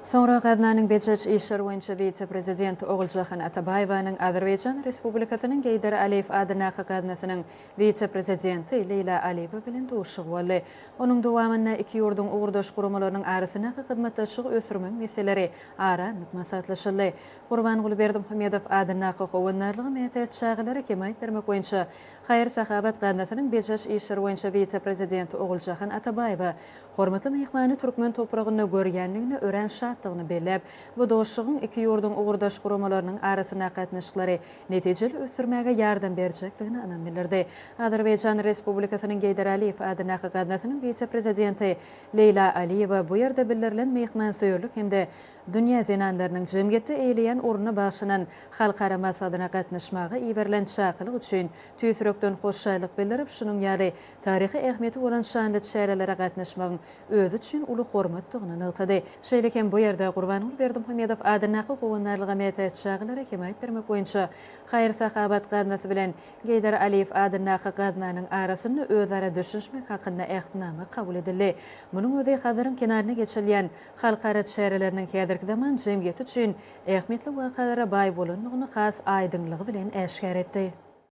Soňra gaznanyň bejeriş işleri boýunça wise-prezidenti Oguljahan Atabaýewanyň Azerbaýjan Respublikasynyň Geýdar Aliýew adyndaky gaznasynyň wise-prezidenti Leýla Aliýewa bilen duşuşygy boldy. Onuň dowamynda iki ýurduň ugurdaş guramalarynyň arasyndaky hyzmatdaşlygy ösdürmegiň meseleleri ara alnyp maslahatlaşyldy. Gurbanguly Berdimuhamedow adyndaky Howandarlyga mätäç çagalara hemaýat bermek boýunça haýyr-sahawat gaznasynyň bejeriş işleri boýunça wise-prezidenti Oguljahan Atabaýewa hormatly myhmany türkmen topragynda görýändigine örän şatdygyny belläp, bu dostlugyň iki ýurduň ugurdaş guramalarynyň arasyndaky gatnaşyklary netijeli ösdürmäge ýardam berjekdigine ynam bildirdi. Azerbaýjan Respublikasynyň Geýdar Aliýew adyndaky gaznasynyň wise-prezidenti Leýla Aliýewa bu ýerde bildirilen myhmansöýerlik hem-de dünýä zenanlarynyň jemgyýetde eýeleýän ornuna bagyşlanan halkara maslahatyna gatnaşmaga iberilen çakylyk üçin tüýs ýürekden hoşallyk bildirip, şunuň ýaly taryhy ähmiýeti bolan şanly çärelere gatnaşmagyň özi üçin uly hormatdygyny nygtady. Şeýle hem bu ýerde Gurbanguly Berdimuhamedow adyndaky Howandarlyga mätäç çagalara hemaýat bermek boýunça haýyr-sahawat gaznasy bilen Geýdar Aliýew adyndaky gaznanyň arasynda özara düşünişmek hakynda Ähtnama kabul edildi. Munuň özi Hazaryň kenarynda geçirilýän halkara çäreleriniň häzirki zaman jemgyýeti üçin ähmiýetli wakalara baý bolandygyny has aýdyňlygy bilen äşgär etdi.